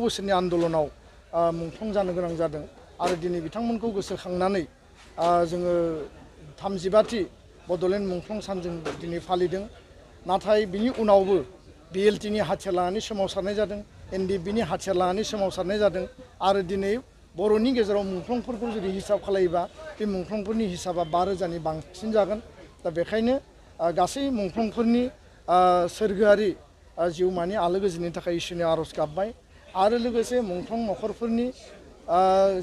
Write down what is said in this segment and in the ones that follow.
बोसोरनि आन्दलनाव मुंख्लं जानो गोनां जादों आरो दिनै बिथांमोनखौ गोसोखांनानै जोङो 35थि बड'लेण्ड मुंख्लं सान जों दिनै फालिदों। नाथाय बिनि उनावबो BLTनि हाथियार लानानै सोमावसारनाय जादों, NDBनि हाथियार लानानै सोमावसारनाय जादों आरो दिनै बर'नि गेजेराव मुंख्लंफोरखौ जुदि हिसाब खालायोबा बे मुंख्लंफोरनि हिसाबा 5,000नि बांसिन जागोन। दा बेखायनो गासै मुंख्लंफोरनि सोरगोआरि जिउमानि आलो गोजोननि थाखाय इसोरनि आरज गाबबाय आरो लोगोसे मुंख्लं नखरफोरनि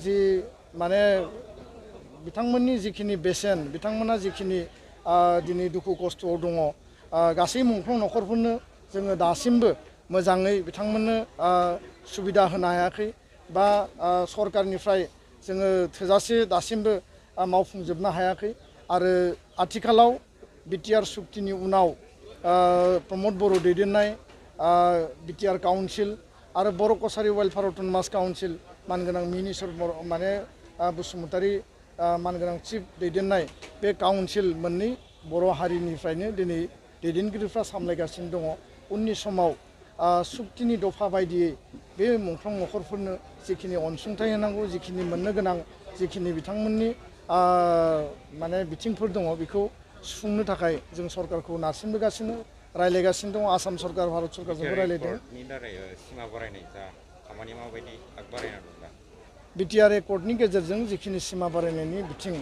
जि माने बिथांमोननि जिखिनि बेसेन बिथांमोना जिखिनि दिनै दुखु खस्थ'आव दङ गासै मुंख्लं नखरफोरनो जोङो दासिमबो मोजाङै बिथांमोननो सुबिदा होनो हायाखै बा सरकारनिफ्राय जोङो थोजासे दासिमबो मावफुंजोबनो हायाखै आरो आथिखालाव बिटिआर सुक्तिनि उनाव प्रमद बर' दैदेननाय बिटिआर काउन्सिल आरो बर' कसारि वेलफेयार अट'नमास काउन्सिल मानगोनां मिनिस्टार माने बसुमतारी मानगोनां चिफ दैदेननाय बे काउन्सिल मोननै बर' हारिनिफ्रायनो दिनै दैदेनगिरिफ्रा सामलायगासिनो दङ। उननि समाव सुक्तिनि दफा बायदियै बे मुंख्लं नखरफोरनो जिखिनि अनसुंथाइ होनांगौ जिखिनि मोननो गोनां जिखिनि बिथांमोननि माने बिथिंफोर दङ बेखौ सुफुंनो थाखाय जों सरकारखौ नारसिनबोगासिनो रायलायगासिनो दङ। आसाम सरकार भारत सरकारजोंबो रायलायदों। बिटिआर एकर्डनि गेजेरजों जिखिनि सिमा बारायनायनि बिथिं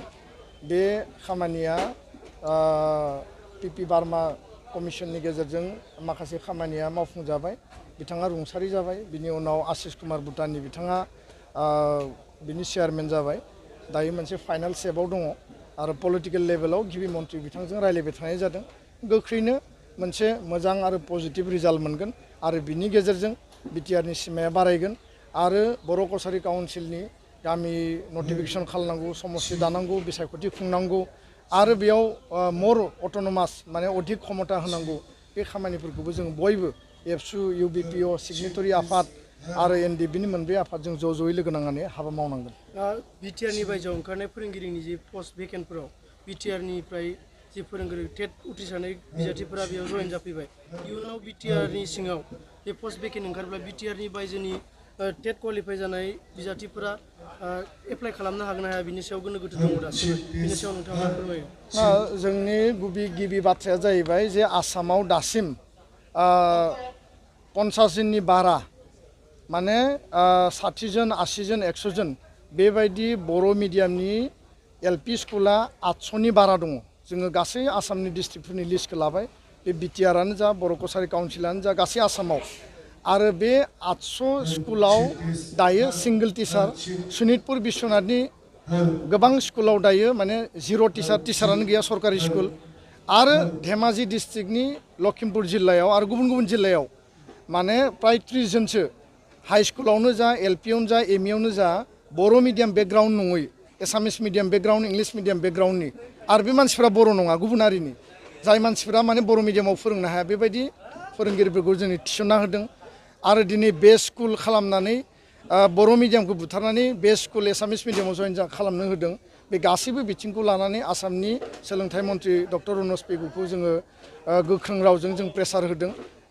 बे खामानिया PP बार्मा कमिसननि गेजेरजों माखासे खामानिया मावफुंजाबाय, बिथाङा रुंसारि जाबाय। बिनि उनाव आशिष कुमार भुटाननि बिथाङा बिनि चेयारमेन जाबाय। दायो मोनसे फाइनाल स्टेपआव दङ आरो पलिटिकेल लेभेलाव गिबि मन्थ्रि बिथांजों रायलायबाय थानाय जादों। गोख्रैनो मोनसे मोजां आरो पजिटिभ रिजाल्ट मोनगोन आरो बिनि गेजेरजों बिटिआरनि सिमाया बारायगोन आरो बर' कसारि काउन्सिलनि गामि नटिफिकेसन खालामनांगौ, समस्ति दानांगौ, बिसायख'थि खुंनांगौ आरो बेयाव मर अट'नमास माने अधिक क्षमता होनांगौ। बे खामानिफोरखौबो जों बयबो एबसु UBPO सिगनेटरि आफाद आरो NDBनि मोनब्रै आफादजों ज'यै लोगो नांनानै हाबा मावनांगोन। बिटिआरनि बायजोआव ओंखारनाय फोरोंगिरिनि जि पस्ट भेकेन्टफोराव बिटिआरनिफ्राय जि फोरोंगिरि टेट उथ्रिसारनाय बिजाथिफोरा बेयाव जयेन जाफैबाय। इयुनाव बिटिआरनि सिङाव बे पस्ट भेकेन्ट ओंखारब्ला बिटिआरनि बायजोनि टेट क्वालिफाइ जानाय बिजाथिफोरा एप्लाइ खालामनो हागोन ना हाया बिनि सायाव गोनो गोथो दङ दासिमबो। बिनि सायाव नोंथाङा फोरमायो। जोंनि गिबि बाथ्राया जाहैबाय जे आसामाव दासिम 50 जननि बारा माने 60 जन 80 जन 100 जन बेबायदि बर' मिडियामनि LP स्कुला 800नि बारा दङ। जोङो गासै आसामनि डिस्ट्रिक्टफोरनि लिस्टखौ लाबाय। बे बिटिआरानो जा बर' कसारि काउन्सिलानो जा गासै आसामाव आरो बे 800 स्कुलाव दायो सिंगल टिचार सनितपुर बिश्वनाथनि गोबां स्कुलाव दायो माने 0 टिचारानो गैया सरकारि स्कुल आरो धेमाजि डिस्ट्रिक्टनि लखिमपुर जिल्लायाव आरो गुबुन गुबुन जिल्लायाव माने प्राय 30 जनसो हाई स्कुलावनो जा LPआवनो जा MEआवनो जा बर' मिडियाम बेकग्राउन्ड नङै एसामिस मिडियाम बेकग्राउन्ड इंलिश मिडियाम बेकग्राउन्डनि आरो बे मानसिफ्रा बर' नङा गुबुन हारिनि जाय मानसिफ्रा माने बर' मिडियामाव फोरोंनो हाया बेबायदि फोरोंगिरिफोरखौ जों थिसनना होदों आरो दिनै बे स्कुल खालामनानै बर' मिडियामखौ बुथारनानै बे स्कुल एसामिस मिडियामाव जयेन खालामनो होदों। बे गासैबो बिथिंखौ लानानै आसामनि सोलोंथाइ मन्थ्रि डक्टर रनज पेगुखौ जोङो गोख्रों रावजों जों प्रेसार होदों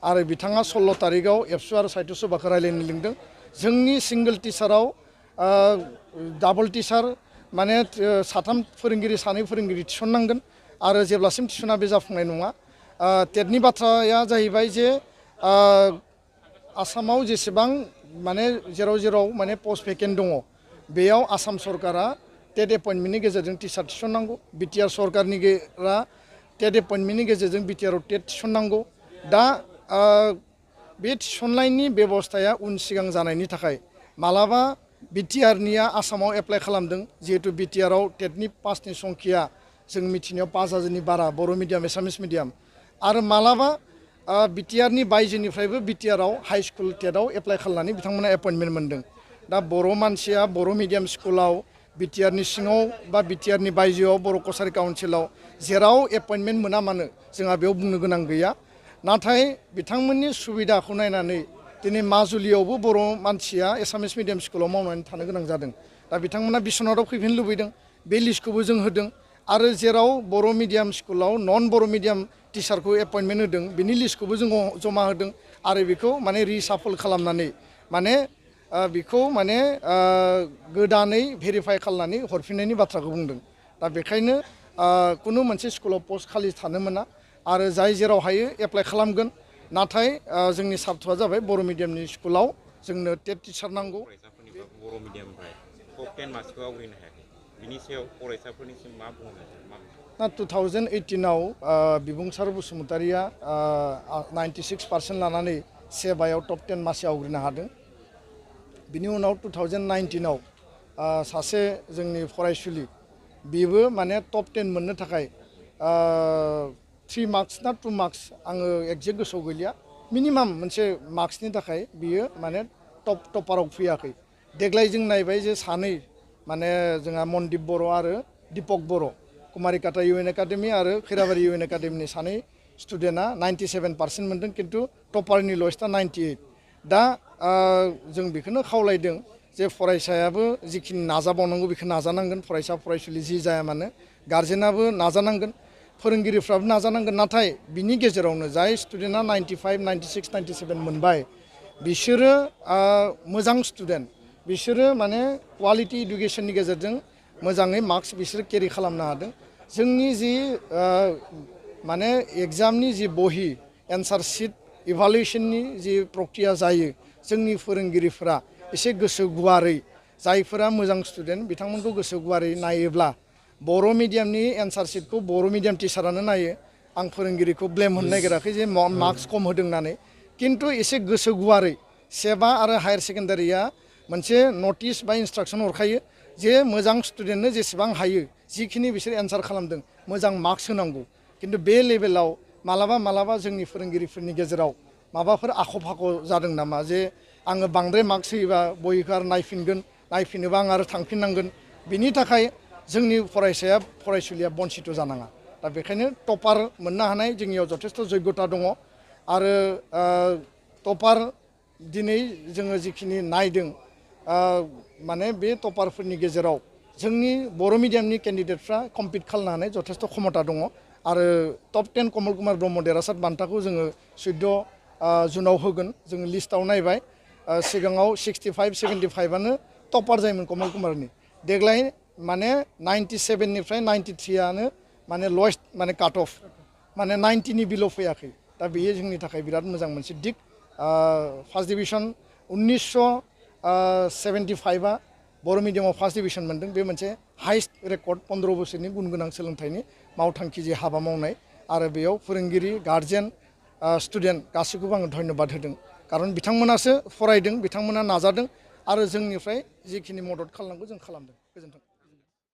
आरो बिथाङा 16 तारिखआव एबसु आरो साहित्य सभाखौ रायलायनो लिंदों। जोंनि सिंगल टिचाराव डाबल टिचार माने 3 फोरोंगिरि 2 फोरोंगिरि थिसननांगोन आरो जेब्लासिम थिसना बे जाफुंनाय नङा। टेटनि बाथ्राया जाहैबाय जे आसामाव जेसेबां माने जेराव माने पस्ट भेकेन्ट दङ बेयाव आसाम सरकारा टेट एपइन्टमेन्टनि गेजेरजों टिचार थिसननांगौ। बिटिआर सरकारनि टेट एपइन्टमेन्टनि गेजेरजों बिटिआरआव टेट थिसननांगौ। दा बे थिसननायनि बेबस्थाया उन सिगां जानायनि थाखाय मालाबा बिटिआरनिया आसामाव एप्लाइ खालामदों जिहेतु बिटिआरआव टेटनि पासनि संखिया जों मिथिनायाव 5000नि बारा बर' मिडियाम एसामिस मिडियाम आरो मालाबा बिटिआरनि बायजोनिफ्रायबो बिटिआरआव हाई स्कुल टेटआव एप्लाइ खालामनानै बिथांमोना एपइन्टमेन्ट मोन्दों। दा बर' मानसिया बर' मिडियाम स्कुलाव बिटिआरनि सिङाव बा बिटिआरनि बायजोआव बर' कसारि काउन्सिलाव जेराव एपइन्टमेन्ट मोना मानो जोंहा बेयाव बुंनो गोनां गैया। नाथाय बिथांमोननि सुबिदाखौ नायनानै दिनै माजुलियावबो बर' मानसिया एसामिस मिडियाम स्कुलाव मावनानै थानो गोनां जादों। दा बिथांमोना बिश्वनाथआव फैफिननो लुबैदों बे लिस्टखौबो जों होदों आरो जेराव बर' मिडियाम स्कुलाव नन बर' मिडियाम टिचारखौ एपइन्टमेन्ट होदों बिनि लिस्टखौबो जों जमा होदों आरो बेखौ माने रिसाफल खालामनानै माने बेखौ माने गोदानै भेरिफाइ खालामनानै हरफिननायनि बाथ्राखौ बुंदों दा बेखायनो कुनु मोनसे स्कुलाव पस्ट खालि थानो मोना आरो जाय जेराव हायो एप्लाइ खालामगोन नाथाय जोंनि सार्थ'आ जाबाय बर' मिडियामनि स्कुलाव जोंनो टेट टिचार नांगौ बर' मिडियामनिफ्राय टप 10 मार्कसखौ आवग्रिनो हायाखै बिनि सायाव फरायसाफोरनिसिम मा बुंनो ना 2018आव बिबुंसार बसुमतारिया 96% लानानै सेबायाव टप 10 मासि आवग्रिनो हादों बिनि उनाव 2019आव सासे जोंनि फरायसुलि बेबो माने टप 10 मोननो थाखाय 3 मार्क्स ना 2 मार्क्स आङो एक्जेक्ट गोसोआव गैलिया मिनिमाम मोनसे मार्क्सनि थाखाय बियो माने टपाराव फैयाखै देग्लाय जों नायबाय जे सानै माने जोंहा मनदिप बर' आरो दीपक बर' कुमारिकाटा इउ एन एकाडेमि आरो खैराबारि इउ एन एकाडेमिनि सानै स्टुडेन्टआ 97% मोनदों खिन्थु टपारनि लयस्टआ 98 दा जों बेखौनो खावलायदों जे फरायसायाबो जिखिनि नाजाबावनांगौ बेखौ नाजानांगोन फरायसा फरायसुलि जि जाया मानो गार्जेनाबो नाजानांगोन फोरोंगिरिफ्राबो नाजानांगोन नाथाय बिनि गेजेरावनो जाय स्टुडेन्टआ 95, 96, 97 मोनबाय बिसोरो मोजां स्टुडेन्ट बिसोरो माने क्वालिटि इडुकेसननि गेजेरजों मोजाङै मार्क्स बिसोरो केरि खालामनो हादों जोंनि जि माने एग्जामनि जि बहि एन्सार शिट इभालुएसननि जि प्रक्रिया जायो जोंनि फोरोंगिरिफोरा एसे गोसो गुवारै जायफोरा मोजां स्टुडेन्ट बिथांमोनखौ गोसो गुवारै नायोब्ला बर' मिडियामनि एन्सार शिटखौ बर' मिडियाम टिचारानो नायो आं फोरोंगिरिखौ ब्लेम होनो नागिराखै जे मार्क्स खम होदों होननानै खिन्थु एसे गोसो गुवारै सेबा आरो हायार सेकेन्डारिया मोनसे नटिस बा इन्सट्राक्सन हरखायो जे मोजां स्टुडेन्टनो जेसेबां हायो जिखिनि बिसोर एन्सार खालामदों मोजां मार्क्स होनांगौ खिन्थु बे लेभेलाव मालाबा जोंनि फोरोंगिरिफोरनि गेजेराव माबाफोर आख' फाख' जादों नामा जे आङो बांद्राय मार्क्स होयोबा बहिखौ आरो नायफिनोबा आं आरो थांफिननांगोन बिनि थाखाय जोंनि फरायसुलिया बन्सित जानाङा दा बेखायनो टपार मोननो हानाय जोंनियाव जथेस्थ' जग्यता दङ आरो टपार दिनै जोङो जिखिनि नायदों माने बे टपारफोरनि गेजेराव जोंनि बर' मिडियामनि केन्डिडेटफ्रा कम्पिट खालामनो हानाय जथेस्थ' क्षमता दङ आरो टप 10 कमल कुमार ब्रह्म देरहासात बान्थाखौ जोङो 14 जुनाव होगोन जोङो लिस्टआव नायबाय सिगाङाव 65-75आनो टपार जायोमोन कमल कुमारनि देग्लाय माने 97निफ्राय 93आनो माने लयेस्ट माने काट अफ माने 90नि बिल' फैयाखै दा बेयो जोंनि थाखाय बिराद मोजां मोनसे दिग फार्स्ट डिभिजन 1975आ बर' मिडियामाव फार्स्ट डिभिजन मोनदों बे मोनसे हाइस्ट रेकर्ड 15 बोसोरनि गुन गोनां सोलोंथाइनि मावथांखि जि हाबा मावनाय आरो बेयाव फोरोंगिरि गार्जेन स्टुडेन्ट गासैखौबो आङो धन्यबाद होदों खारन बिथांमोनासो फरायदों बिथांमोना नाजादों आरो जोंनिफ्राय जिखिनि मदद खालामनांगौ जों खालामदों गोजोन्थों